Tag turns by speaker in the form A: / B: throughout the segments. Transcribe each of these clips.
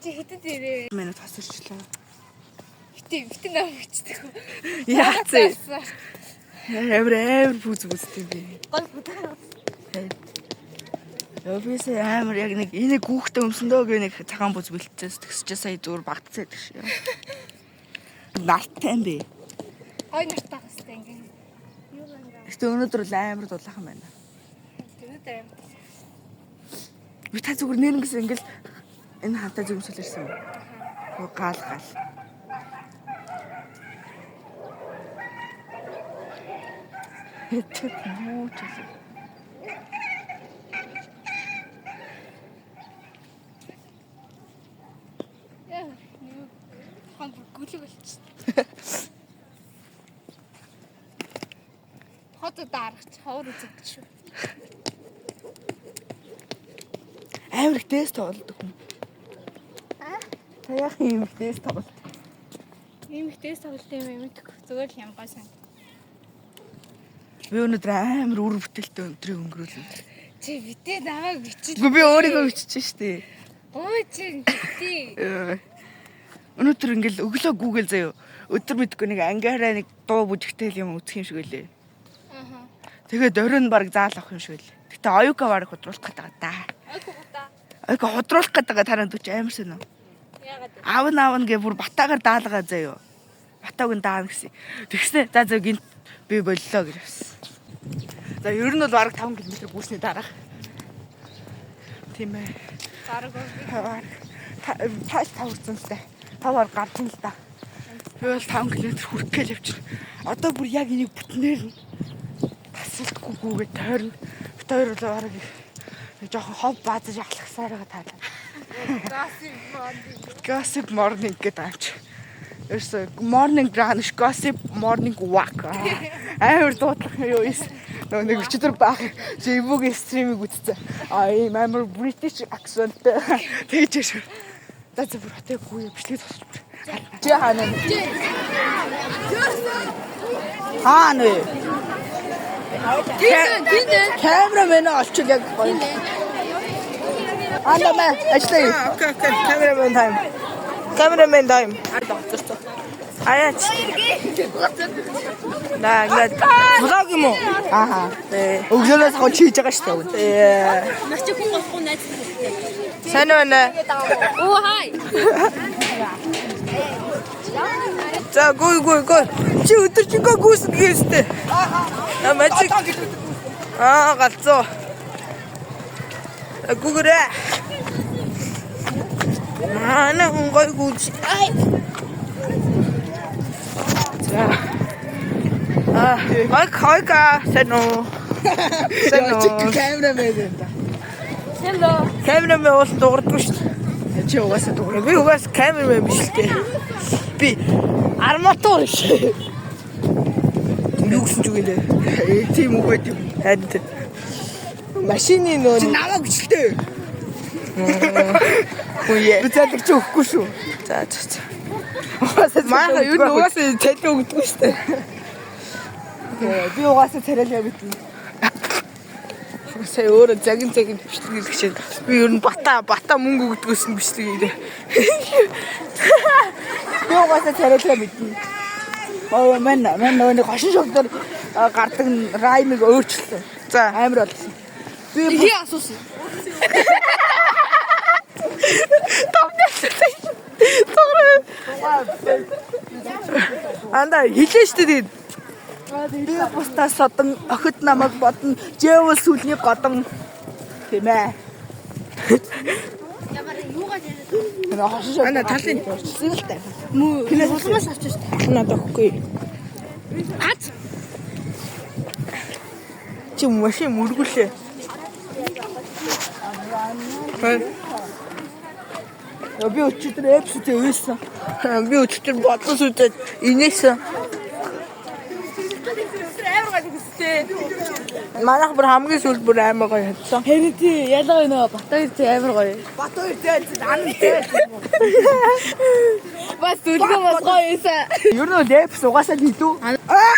A: Чи хэдэд ирээ?
B: Минут хосорчлоо.
A: Битээ битээ нам бичдэг.
B: Яац вэ? Амар амар пүүз пүүзтэй би.
A: Гол бүтэн.
B: Яа бисээ амар яг нэг энийг гүүхтэй өмсөндөө гэ нэг цагаан бүз бэлтцээс тэгсчээ сая зүгээр багтцаа гэдэг шиг. Нартай юм бэ.
A: Гой нартай хэвчтэй ингээ. Юу гэнэ?
B: Гэтэ өнөөдөр л амар дулаахан байна.
A: Өнөөдөр амар.
B: Би та зүгээр нэрнгэс ингээл энэ хантай зүгмсэл ирсэн юм. Гоо гал гал. Тэр муу ч юм.
A: Яа, нэг хон бүр гүлэг болчихсон. Хот дарах ховор үзэгдэж шүү.
B: Амар их дээс тоглодог хүн.
A: Аа?
B: Та яах юм их дээс тоглолт?
A: Ийм их дээс тоглолт юм юм мэдгүй. Зүгээр л юм гой сан.
B: Би өнөөдөр амар үр бүтээлтэй өдрийг өнгөрөөлнө.
A: Чи битээ намайг бичил.
B: Үгүй би өөрийгөө бичиж штэ.
A: Ой чи битээ.
B: Өнөөдөр ингээл өглөө Google заяо. Өдөр мэдгүй нэг ангиараа нэг дуу бүжигтэй л юм үзэх юм шиг үлээ.
A: Аха.
B: Тэгээд оройн баг заал авах юм шиг үлээ. Гэтэ оюука бараг худруулах гэдэг байгаа да.
A: Ой хутаа.
B: Оюука худруулах гэдэг байгаа таран дүч амар сонио.
A: Яагаад вэ?
B: Аав нь аав нь гэ бүр батаагаар даалгаа заяо. Батааг нь даана гэсэн. Тэгснэ за зөө гинт би боллоо гэж авсан. За ер нь бол бараг 5 км гүйсний дараах. Тийм ээ.
A: Бараг би
B: Бараг тааш тав хүрсэн л да. Таваар гарсан л да. Би бол 5 км хүрэх гээл явчихна. Одоо бүр яг энийг бүтнээр нь тасралтгүй гүгээд тойрно. Бит хоёр бол бараг жоохон хов баазаж алхасаар байгаа таалаа.
A: gossip morning.
B: Gossip morning гэдэг аамч. Ерөөсөө morning run биш gossip morning walk. Амар дуудлах юу юм. Нөгөө нэг өчигдөр баах Живүүгийн стримийг үзсэн. А ийм амар British accentтэй тэгж шүү. За за бүр хотыг гүйе бичлэг зогсож бүр. Чи хаана вэ? Хаана вэ?
A: Тэнд тэнд.
B: Камерамен олчвол яг гоё. Анда мэ ажиллая.
C: Okay, okay. Cameraman time. Cameraman time. Аяач. На ингээд vlog юм уу?
B: Ааха.
C: Тий.
B: Өглөөнөөс хойш хийж байгаа шүү дээ.
C: Тий.
D: Наа чи хүн болохгүй найз хэрэгтэй.
C: Сайн байна.
D: Оо хай.
C: За гүй гүй гүй. Чи өдөржингөө гүйсэн гээстэй. Аа мажик. Аа галзуу. Гүгэрэ. Манай хүн гой гүйж. Ай. За. Аа, хой хойка сайн уу? Сайн уу?
B: Камерамен юм да.
D: Hello.
C: Камерамен уул дуурдгүй шүү дээ.
B: Чи угаасаа дуурай.
C: Би угаас камерамен биш л дээ. Би арматур ш. Юу гэсэн ч үг лээ.
B: Э, тийм үг байт юм.
C: Харин тийм. Машины нөө
B: Чи намайг бичлээ.
C: үе.
B: Би залгч өгөхгүй шүү.
C: За за за.
B: Угаасаа
C: Мааха юу н угаасаа цалин өгдөггүй шүү дээ.
B: Би угаасаа царайлгаа мэднэ.
C: Сая өөрөө загин загин бичлэг хийх чинь би ер нь бата бата мөнгө өгдөгөөс нь бичлэг хийлээ.
B: Би угаасаа царайлгаа мэднэ. Оо мэн мэн нөгөө нэг хошин шог дээр гардаг раймыг өөрчилсөн.
C: За
B: Амар болсон. Би
D: Хий асуусан.
C: анда хилээ шүү дээ.
B: би бусдаас содон охид намайг бодно. Жэвэл сүлний годон тийм ээ.
D: Ямар юугаа яриад.
B: Нөгөө хошин шог.
C: Ана талын
B: өөрчилсөн л та.
D: Мүү. Улмаас авчих шүү дээ.
C: надад өгөхгүй.
D: Аз.
C: Чи машин мөргүүлээ. Хэ.
B: Би өчигдөр эпсүүдээ уйлсан.
C: Би өчигдөр бодлоо сүлдээд инээсэн. Манайх бүр хамгийн сүүлд бүр амар гоё хатсан.
D: Харин тий ялгаа нөө Батбаяр тий амар гоё.
B: Бат хоёр зээл ан зээл.
D: Бас зүлгөө бас гоё юмсан.
B: Ер нь бол эпс угаасаа л илүү. Аа!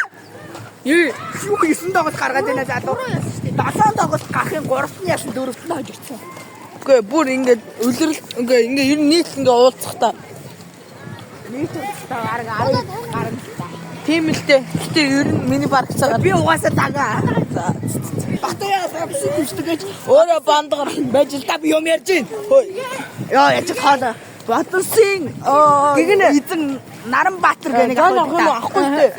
D: Юу?
B: Юу 9 тоглолт гаргаад байна залуу. 7 тоглолт гарахын 3-т нь ясан 4-т нь хожигдсон.
C: Үгүй бүр ингээд үлрэл ингээ ингээ ер нь нийт ингээ уулзах та.
B: Нийт уулзтаа бараг 10 гарна.
C: Тийм л дээ. Гэтэ ер нь миний бараг цагаар
B: Би угаасаа дагаа.
C: За.
B: Батаяа самсын хүчтэй гэж
C: Өөрөө бандгаар
B: байж л та би юм ярьж байна.
C: Хөөе.
B: Йоо яж хоолой. Батсын
C: Гэгнэ.
B: эзэн Наранбаатар гэх нэг
C: Ган авах юм уу? Авахгүй шүү дээ.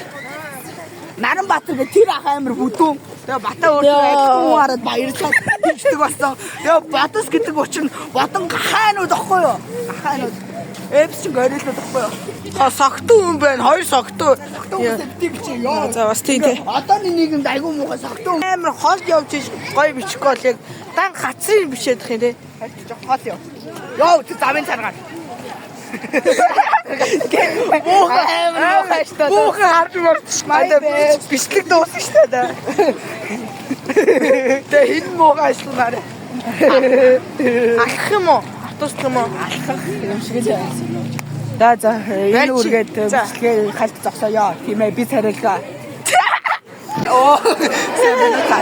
B: Наранбаатар гэх тэр ах амар бүдүүн. Тэгээ Бата өөртөө
C: Яа.
B: адилхан хүн хараад баярлаад тийчдэг болсон. Тэгээ Батас гэдэг учир нь Бодон гахаанууд ахгүй юу? Гахаанууд. Эвс чинь гориллууд ахгүй юу?
C: Хаа согтуу хүн байна. Хоёр согтуу.
B: Согтуу хүмүүс битгий чи ёо.
C: За бас тий тий.
B: Одооны нийгэмд айгүй муухай согтуу.
C: Амар хол явж иж гоё бичихгүй бол яг дан хацрын бичээд их юм тий.
B: Харин ч хол ёо. Ёо тэр замын царгаар.
C: Муухай
B: амар муухай шүү дээ.
C: Муухай харж марч.
B: My bad.
C: Бичлэг дуусна шүү дээ. Тэгээ хэн муухай ажилланаар. Алхах юм уу? Автобус юм уу?
B: Алхах юм шиг л. За за энэ үргээд
C: За.
B: бичлэгээ хальт зогсооё. Тийм ээ би царайлгаа. Оо сайн байна уу та?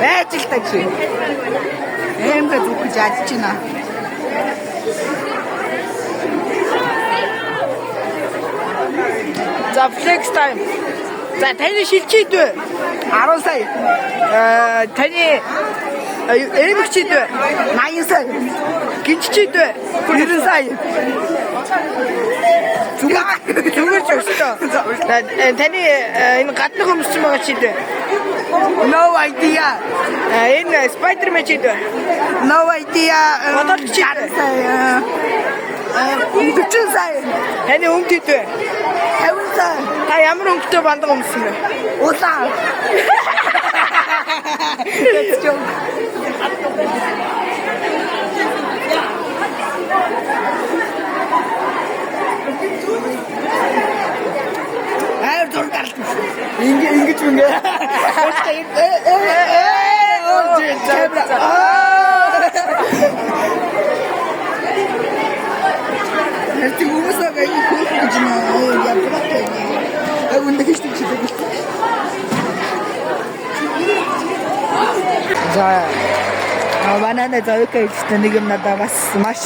B: Байж л та чи. Эмгэ зүгж яаж чинь.
C: За flex time. За таны шилжиж вэ?
B: 10 сая,
C: Таны эмэгчид вэ?
B: 80 сая,
C: Гинжчид вэ?
B: 90 сая.
C: Зүгээр зүгээр ч өстөө. За таны энэ гаднах өмссөн байгаа чид вэ?
B: No idea.
C: Энэ Spider-Man чид вэ?
B: No idea.
C: Бодолч чи.
B: 60 сая. 40 сая.
C: Таны өмд хэд вэ?
B: 50 сая.
C: Та ямар өнгөтэй бандаг өмссөн бэ?
B: Улаан. That's joke. Амар зураг гаралт. Ингээ ингэж ингээ. Э э э оо камера. Тэр хүмүүс аяг хөөх гэж нэ яагаад вэ? Яг үнэ гэж тийм чидэг. За манай зовёка ихтэй нэг юм надаа бас маш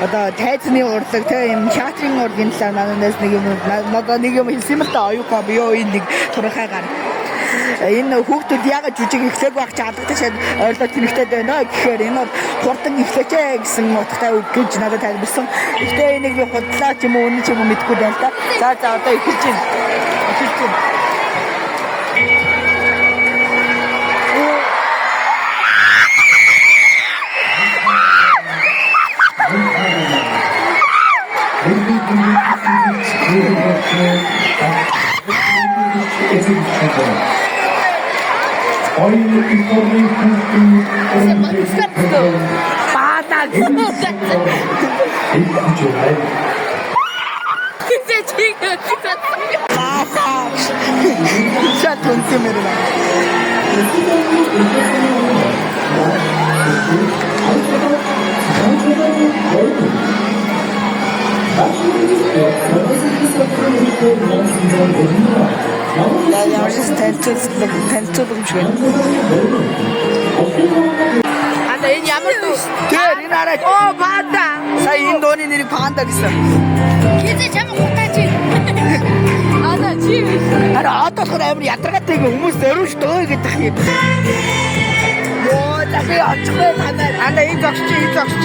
B: одоо тайзны урлаг те юм театрын урлагийн талаар манайнаас нэг юм надаа нэг юм хэлсэн юм л та оюука би юу энэ нэг турхай гар. Энэ хүүхдүүд яагаад жүжиг эхлээг байх чи алгадах шал ойрлоо тэнэгтэй байна гэхээр энэ бол хурдан эхлээч гэсэн утгатай үг гэж надад тайлбарсан. Гэхдээ энийг би худлаа ч юм уу үнэн ч юм уу мэдэхгүй байна л та. За за одоо эхэлж байна. Эхэлж байна. Баатаа.
D: Тэгсээ чи
B: Баатаа. За түнсэн мэр байна. Ямар ч танилцуулга танилцуулга юм шиг байна.
C: Анда энэ ямар дуу?
B: Тэр энэ арай
C: Оо панда.
B: сая энэ дууны нэрийг панда гэсэн.
A: Хизээ чам хутаа чи. Ана чи биш.
B: Харин одоо болохоор амар ядаргаатай юм хүмүүс зориулж дөө гэдэг юм. Йоо, за би очих вэ танаа.
C: Анда энэ зогсч, энэ зогсч.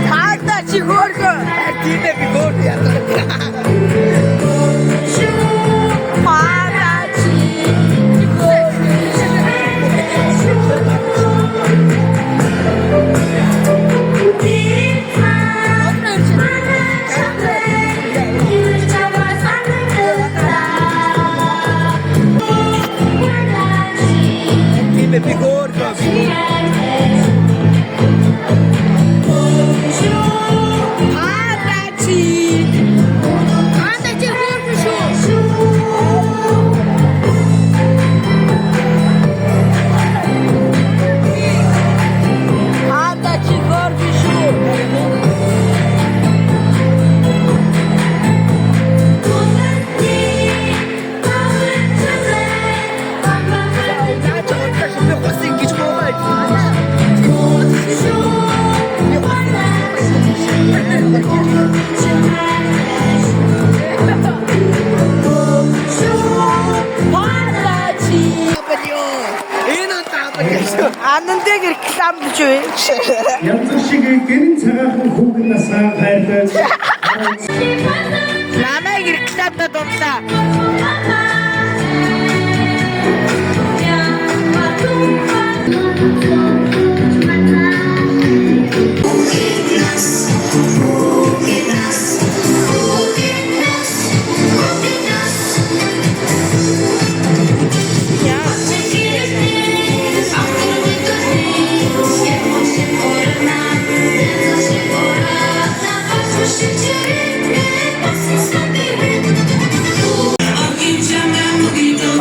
C: Панда чи хөөрхөө.
B: Тийм ээ би хөөр ядаргаатай.
C: Панда чи.
B: Тийм ээ би хөөр.
C: Панда чи. Намайг рекламдж юу?
E: Янз шиг гэрэн цагаахан хүүхэн насаа хайрлаж
C: Намайг рекламдад унлаа.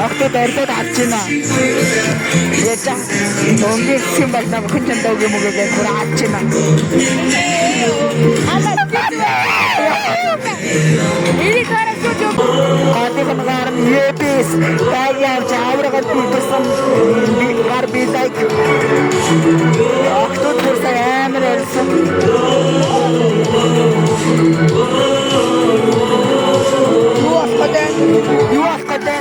C: Охтод орилоод авч байна. Яжа. Өнгөрсөн баг нам хүн чамдаа үг юм уу гэж бүр авч байна.
A: Энийг хараад шүү дээ.
C: Годын гар епис таг явж аврагад бүрдсэн би гар би лайк. Охтод бүр сайн амар ярьсан. Юу болох гэдэг? Юу болох гэдэг?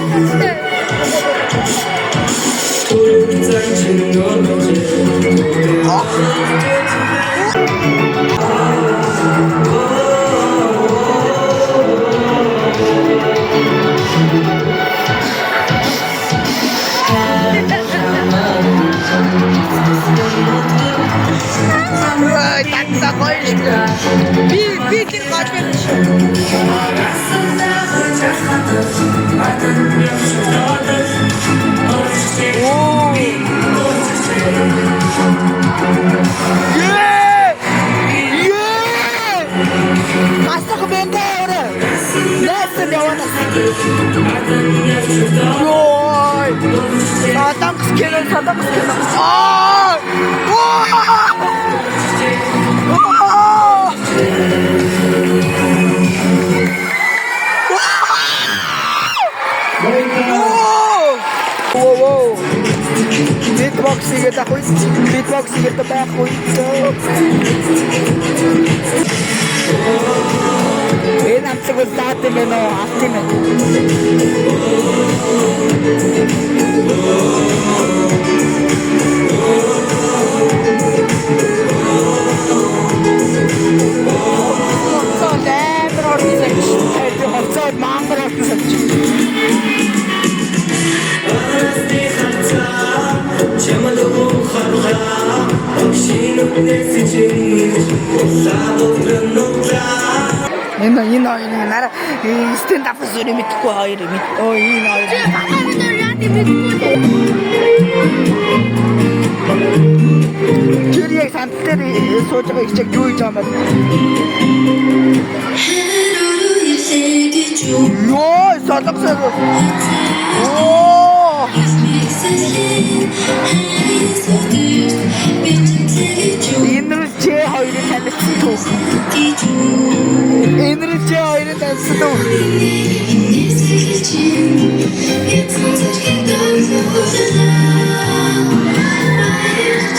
C: Ой, такта гоё шүү дээ. Би тэр гол юм шүү. Оо. Ее! Ее! Мастах бэнгэ өрөө. Нэсэн явна. Йой. Сатанс кино, сатанс кино. Аа! Оо! Аа! Оо! Воу! Битбокс хийгээд ах үед, битбокс хийгээд байх үед. Энэ амтлаг бол даад юм байна уу? Алт юм байна. Хоцоод амар орсон гэж. Тэр хоцоод мангар орсон гэж. Энэ хоёр нэг нараа stand up зүрх мэдэхгүй хоёр юм. Өө энэ хоёр.
A: Батаа бид нар яа гэм мэдгүй.
C: Тэр яг сандал дээр сууж байгаа их чиг юу хийж байгаа юм бэ? Йоо, солонгос. Оо! Энэ л чи хоёрыг танилцсан түүх. Энэ л чи хоёрыг танилцсан түүх.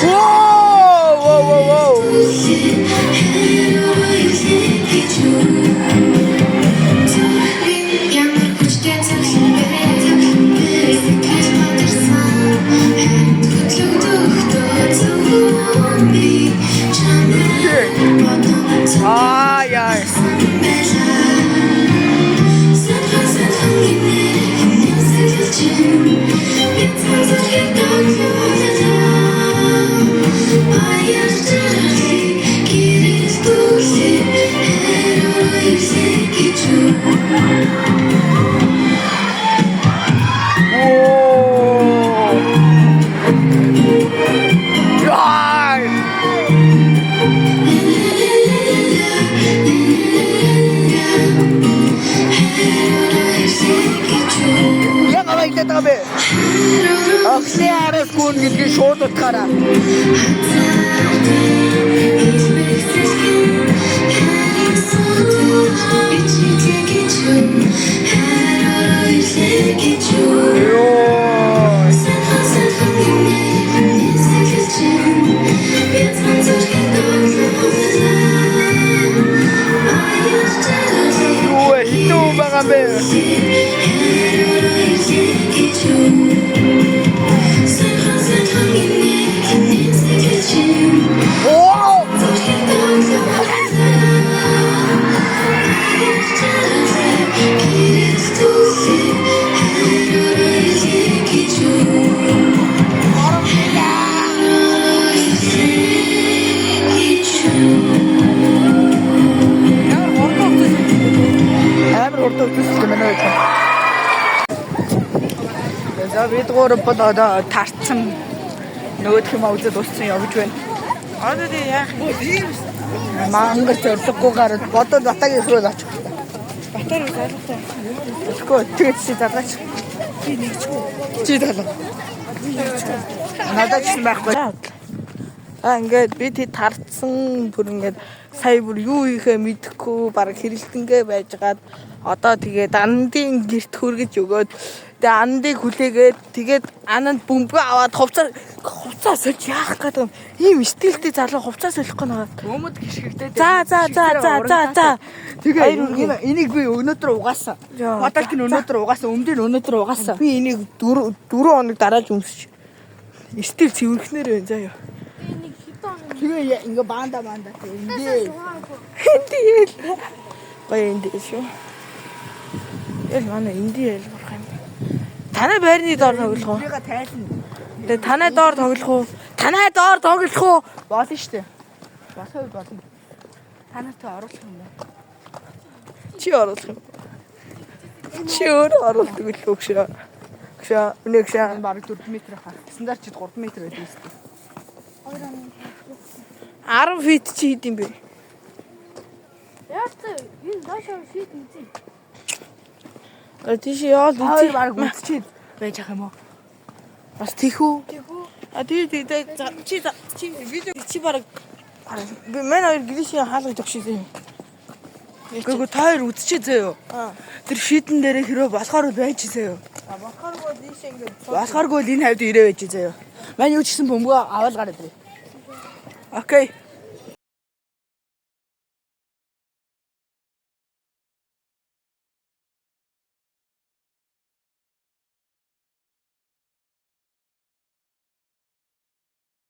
C: Воу, воу, воу, воу. Аа яа. Оо. Яа. Яг аваа идээд байгаа бэ. Охины араас гүн гэдгийг шууд утгаараа. Йоо. Юу вэ? Хитүү байгаа юм бэ?
B: хурдан үзүүлсэн юм байна гэж. За, бид гурав бол одоо тарцсан, нөгөөх юм үзээд дууссан, явж байна.
C: Одоо тий яах юм?
B: Мангар зорилгогүй гараад бодоод Батагийн рүү л очих.
C: Батар уу залуутай.
B: Тэгэхгүй тэгээд чи залгаач.
C: Би нэгчгүй.
B: Чи залгаа. Надад ч гэсэн байхгүй.
C: Аа, ингээд би тий тарцсан, бүр ингээд сая бүр юу хийхээ мэдэхгүй баг хэрэлтэнгээ байжгаад, одоо тэгээд Анандын герт хүргэж өгөөд, тэгээ Анандыг хүлээгээд, тэгээд Ананд бөмбөгөө аваад хувцас хувцас сольж яах гэдэг юм. Ийм стилтэй залуу хувцас солих гэнэ.
B: Өмд гიშгэгдээд.
C: За.
B: Тэгээ
C: Баяр хүргэе.
B: энийг би өнөөдөр угаасан.
C: Яа.
B: Бодолт нь өнөөдөр угаасан, өмдийг өнөөдөр угаасан.
C: Би энийг 4 хоног дарааж өмсөж. Стил цэвэрхнээр байна заяа.
B: Тэгээ ингээ баанда баанда. Эндээ.
C: Энди ял. Гоё энди шүү. Ял манай энди ял бурах юм. Танай байрны доор тоглох уу?
B: Тэрийг тайлна.
C: Тэгээ танай доор тоглох уу? Танай доор тоглох уу?
B: Болно штэ. Болох болно. Та нартай оруулах юм уу?
C: Чи оруулах юм. Чи өөрөө оруулдаг л өгшөө. Өгшөө, үнэ өгшөө.
B: Энэ бараг 4 м хаа. Стандарт чид 3 м байдаг юм шүү.
C: 10 feet чи хэд юм бэ?
A: Яаж энэ доош feet үзье.
C: А тийш яваал
B: Та хоёр
C: үзье.
B: бараг үзчихэд байж ах юм уу?
C: Бас тийхүү. А тий тий чи чи видео чи бараг би мэн хоёр гэрээшийн хаалгаж тогшсон юм.
B: Гэхдээ та хоёр үзчихээ заяо.
C: Аа.
B: Тэр шийдэн дээрээ хэрвээ болохоор бол байж заяо.
C: Болохооргүй тийш ингээд
B: Болохооргүй л энэ хавьд ирээ байж заяо. Мань юу ч гэсэн бөмбөгөө аваад гараад ирээ. Okay.